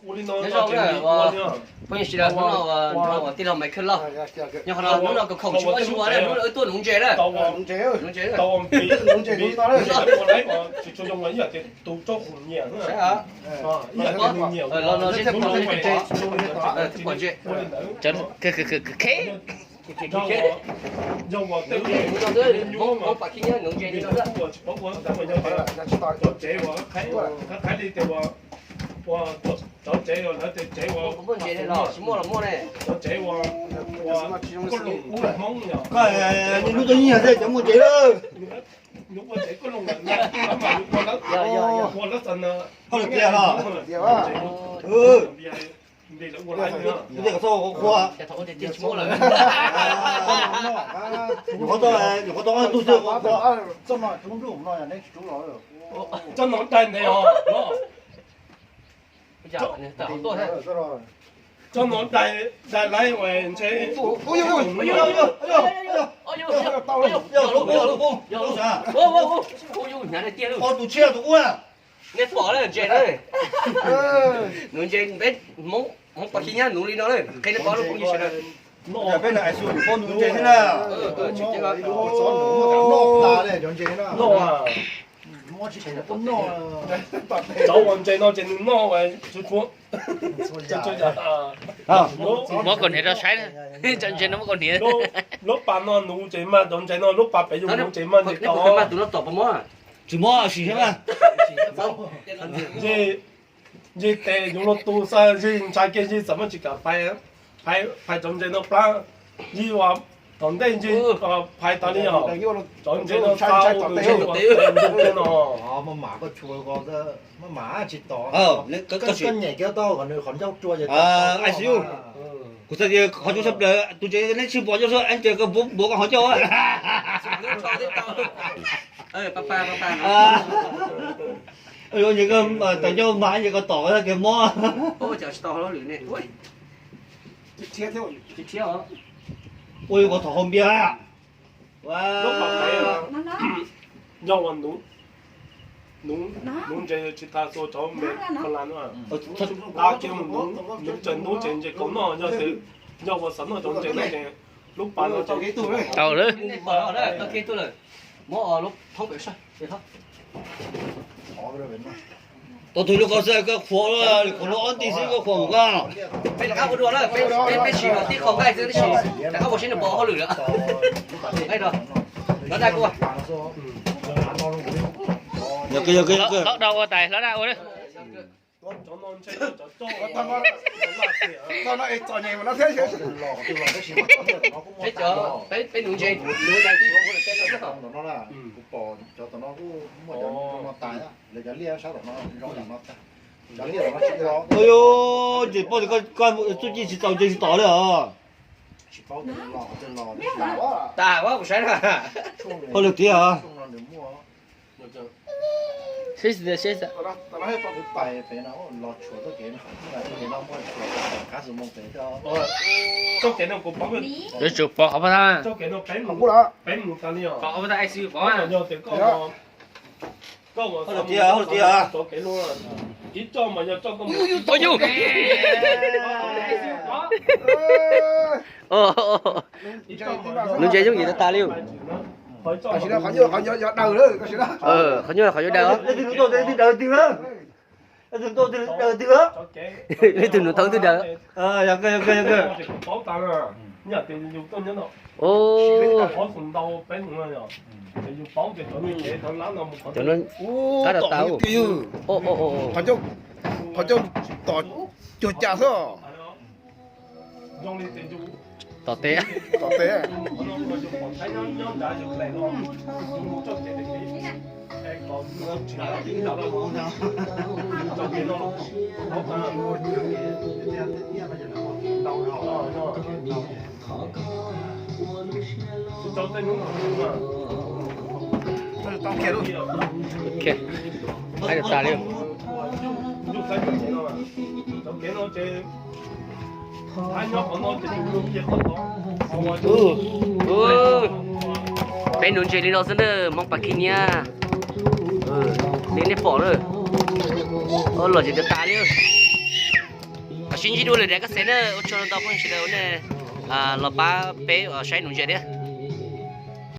Nyob zoo na, phooj ywg sawv daws, hnub no nrog tij laug Maiv Khwj Lauj nyob qhov no, hnub no kaum khoom tsib ob xyoo ua na, hnub no wb tuaj nuv ntses na. Nuv ntses, nuv ntses. Yog ua tej, ua tsev uas qhaib li tias ua cov tsev uas lawv tias tsev uas, cov tsev uas, uas koj loos Hmoob yog, koj niaj hnub tuaj nyiag tej cov muaj ntses lawm. Ua tsev koj loos lawm, ua lawv xas na, hauj lwm tiag los. Nti kom txhob ua qhua. Nyuam qhuav tau, nyuam qhuav tau ob tug xwb ua qhua. Tsob no dai ntev os. Tsob no dai, dai laib ua ntshe. Ob tug tshiab tus ub na. Nej pom lawm ntses na. Nuv ntses peb Hmoob, Hmoob Paj Khib Nyab nuv li no na, qhia nej pom lub phooj ywg sawv daws. Peb nws ais xu nws paub nuv ntses thiab na. Cov ua ntses no ces nws noj, muab kaus hniav rau saib, cov ntses no muab kaus hniav. Lub pas no nuv ces mag, cov ntses no lub pas pem yus nuv ces mag ntses tod. Tus no tom puas muab? Tsis muab sim thiab mas. Yij tes yus luag tus xav, yij ntshai kiag yij txawm muab tsis kam phais, phais cov ntses no plab. Yij ua tom ntej yij phais tas li os, cov ntses no xa ua nws ua tes ntuj thiab no. Ais xwb, kuv xav tias qhov cub sab plaws tus ntses neb tsis pom coj xwb, ib ntses koj npuav koj qhov coj. Ntses koj tawm ncauj mas ntses koj tom tias mob. Ua yuav kom thom hau npias. Yog ua nuv ntses tsis tas xua cov me la, tab kiag mus nuv ntses ntub ces ntses kaus noj, yog ua xav noj cov ntses no ces lub pas no tau lawm. Tau tus lub qhov xwb koj qhuas, qhuas lub ob nti xwb koj qhuas mus koj. Peb rov qab ua dua na, peb sim tib qho nqaij xwb tib si, rov qab ua seb nws puas hauj lwm lawm. Nqaij no, hlob Daj kuj ua. Yog kawg, yog kawg, yog kawg. Hlob Daj ua tais, hlob Daj ua. Peb, peb nuv ntses, nuv ntses tib, Ua yuav, ces poj koj txuj ci tsis txaus ntses tsis tom li os. Tas, kuv saib na. Hauj lwm tiag. Yuav tsum pov qhov pab tag. Pov qhov pab tag, ais xwb pov. Hauj lwm tiag, hauj lwm tiag. Nuv ntses yooj yim tas tas li. Qhov nyuaj qhov yuav daws. Leej twg nws tuaj leej twg daws twg na. Leej twg nws tuaj leej twg daws twg na. Leej twg nws tau twg daws. Yog kawg, yog kawg, yog kawg. Qab rau tas. Qhov coj tom cuag cas xwb. Tom tes. Tom tes. Ok, hais tas li. Peb nuv ntses li no xwb na, Hmoob Pas Khib Nyiab. Li nej pom na, lom zem tas tas li. Sib ntsib dua lwm daim koj xev na, ua tsaug ntau phooj ywg sawv daws uas nej los pab peb saib nuv ntses thiab.